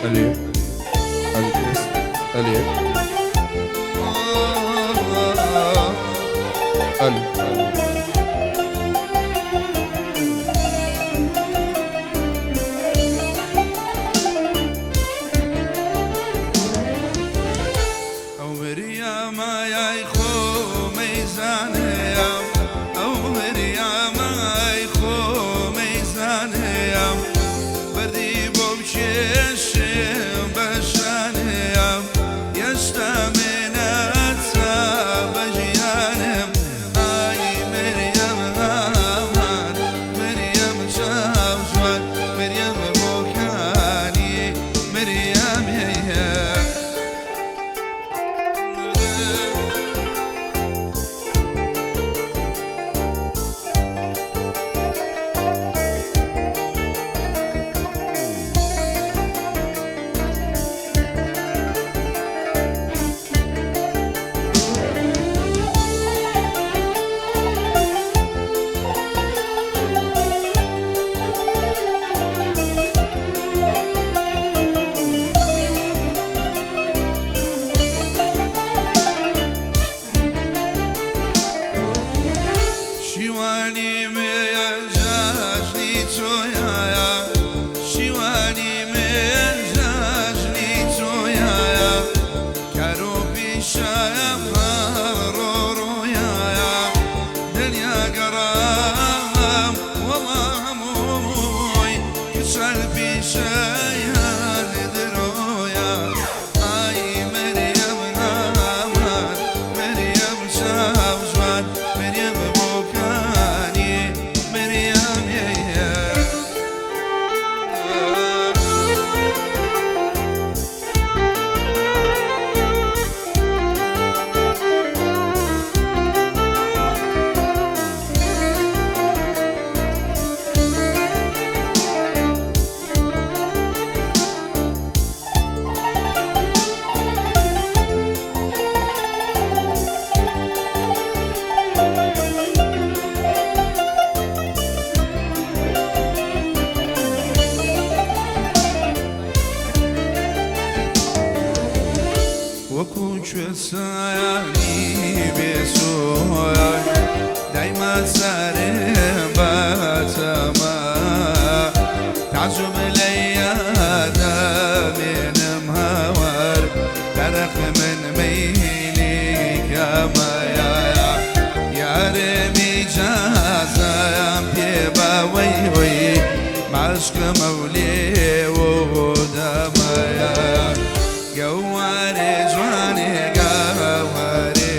ئەلێ ئەلێ ئەلێ ئەلێ. ئەو مریامای خۆ مەیزانەیە، ئەو مریامای خۆ مەیزانەیە، بەردی بۆ بکێشێ بەشانەیە، هێشتا مێناچە بە ژیانم. ئای مریەم ئامان، مریەم چاو جوان، مریەم بۆکانی، مریەم هەیە. شیوانی مێژاژنی تۆیایە، شیوانی مێژاژنی تۆیایە، کار و پیشایە ڕۆ ڕۆیایە، دنیا گەڕام وەڵا هەمووی کچەل پیشەیان درۆیە. ئای مریەم ئامان، مریەم چاو جوان، مریەم بۆکانی، مریەم هەیە. وەکو کوێسانی بێسۆی دایما سارێ باتەمە، تعجب لە یادەمێنم هاوار تەرەخ من مەیلی کەمەیە، یارێمی جازەم پێ باوەی وەی ماشکمە و لێوە دەمەیە. گەوارێ جوانێ گەوارێ،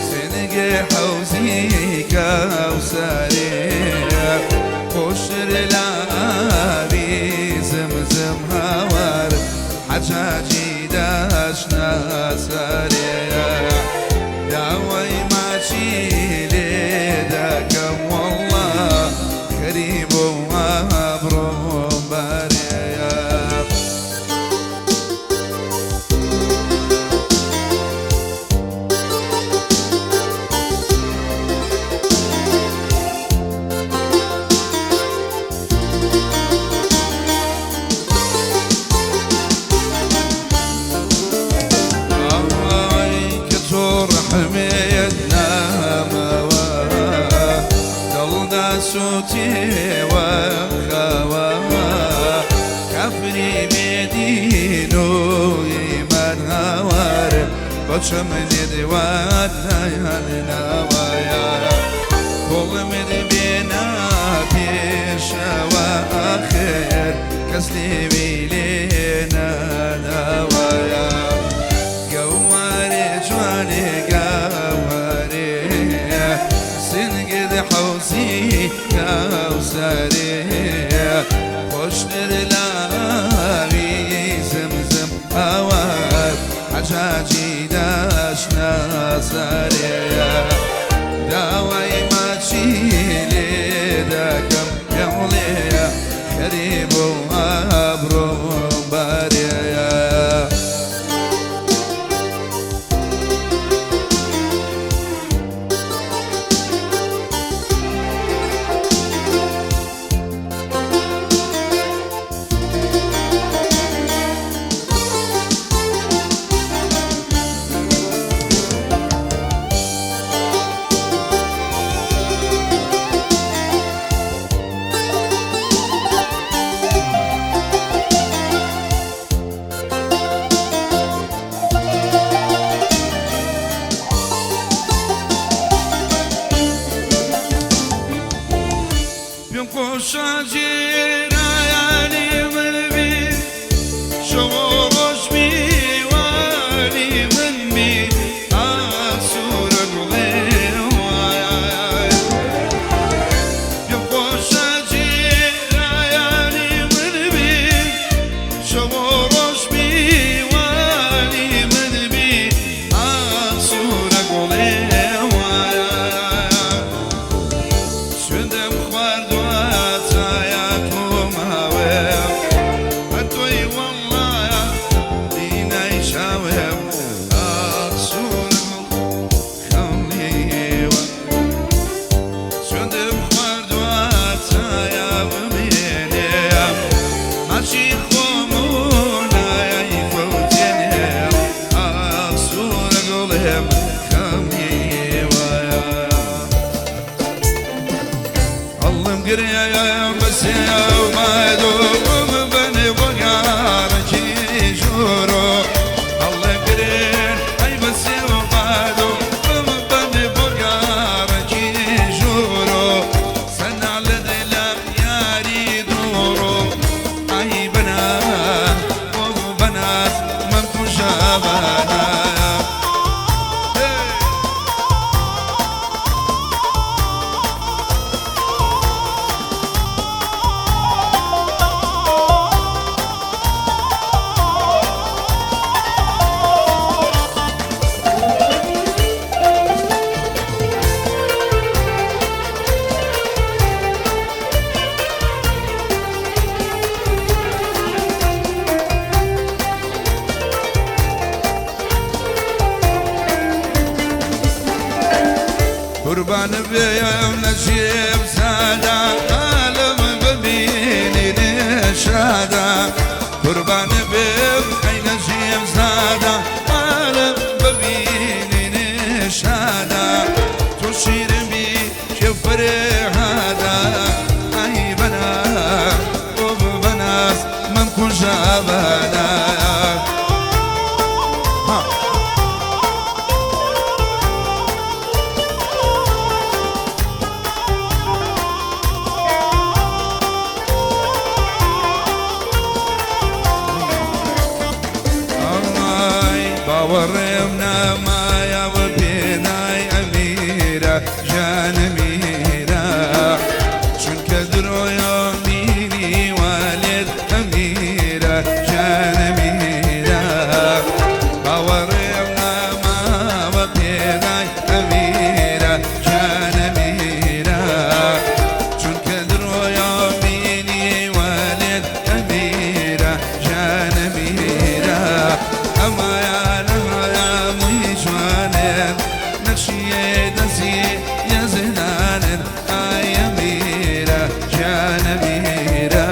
سنگێ حەوزی کەوسەرێ، خۆشتر لە ئاوی زمزم هاوار، حەجاجی داشنا سەرێ، داوای ماچی لێ دەکەم وەڵڵا خەریب و ئابڕۆم بارێیە. ئای کە تۆ ڕەحمێت نامەوە، دڵدا سووتێوە خاوە، کافری بێدین و ئیمان هاوار، بۆچە منێ دیوان ناوایە، کۆڵمت بێنا پێشەوە، ئاخر کەس لێوی لێ ناداوایە. گەوارێ جوانێ گەوارێ، سنگت حەوزی کەوسەرێ، خۆشتر لە ئاوی زمزم هاوار، حەجاجی داشنا سەرێ، داوای ماچی لێ دەکەم پێم خەریب و ئابڕۆم بارێیە. قوربان بێم نەجیب زادە عالم ببینی نشادە قوربان بێم ئەی نەجیب زادە عالم ببینی نشادە تۆ شیرن بی کێ فەرهادە ئەی بەنا بۆ ببەناس مەم کوژە بەنا ها. ئای باوەڕێم نامایەوە پێنای ئەمیرە ژانەمیرە چونکە درۆیە بینی والێت ئەمیرە ژانەمیرە باوەڕێم ناماوە پێنای ئەمیرە ژانەمیرە چونکە درۆیە بینی والێت ئەمیرە ژانەمیرە ئەمایانە هەمووی جوانن نەخشیە دەستی یەزدانن ئای ئەمیرە ژانەمیرە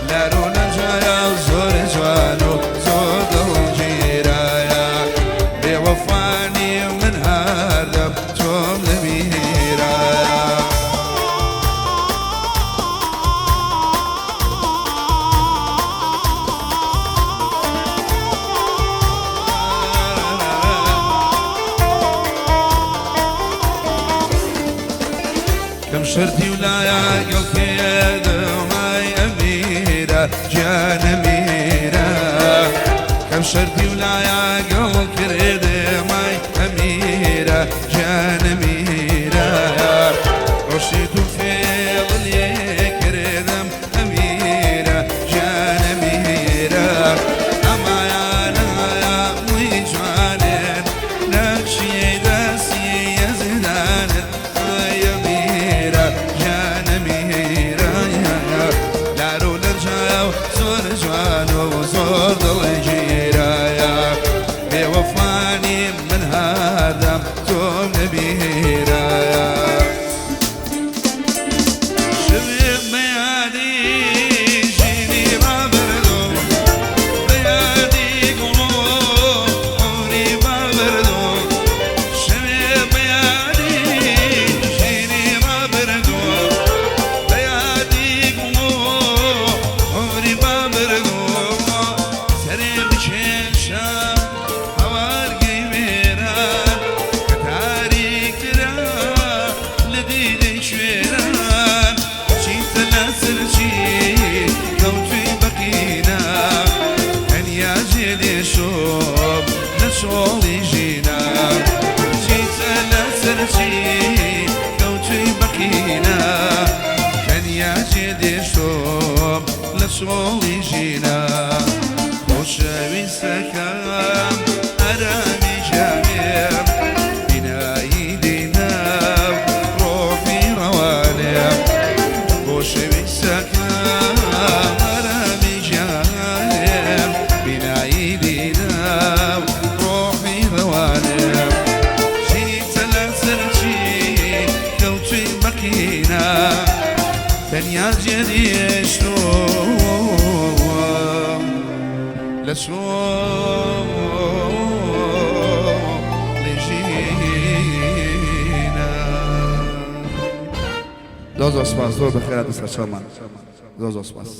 لارۆ لەجایە زۆر جوان و زۆر دڵگیرایە بێوەفانی من هەردەم تۆم لەبیرایە. کەم شەرتی و لایە گەڵ کردمای ئەمیرە گیان ئەمیرە کەم شەرتی و لایە گەڵ کردمای ئەمیرە گیان ئەمیرە ڕۆشی تو فێڵ لێ کردم ئەمیرە گیان ئەمیرە ئەمایانە مووی جوانن نەخشی دەستی یەزدانن ئای ئەمیرە گیان ئەمیرە لارو لەرجایە و زۆر جوان و زۆر دڵگیرایە بێوەفانی من هەردەم تۆم لەبیرایە. شوێ بەیادی ژینی ڕابردوو بەیادی گوڵۆ عومری بابردوو شوێ بەیادی ژینی ڕابردوو بەیادی گوڵۆ عومری بابردوو سەرێ بکێشە هەوارگەی وێران کە تاریکترا لە دیدەی شوێران چیتە لەسەر چی کەوتوی بەقینا تەنیا جێ دێشۆم لە چۆڵی ژینا چیتە لەسەر چی کەوتوی بەقینا تەنیا جێ دێشۆم لە چۆڵی ژینا خۆشەویستەکەم ئارامی جامێم بینایی دینام ڕۆحی ڕەوانێم خۆشەویستەکەم ئارامی جانێم بینایی دینام ڕۆحی ڕەوانێم چیتە لەسەر چی کەوتوی بەقینا تەنیا جێ دێشتۆم لە چۆڵی ژینا. زۆر زۆر سپاس، زۆر بەخێرات سەرچاومان، زۆر زۆر سپاس.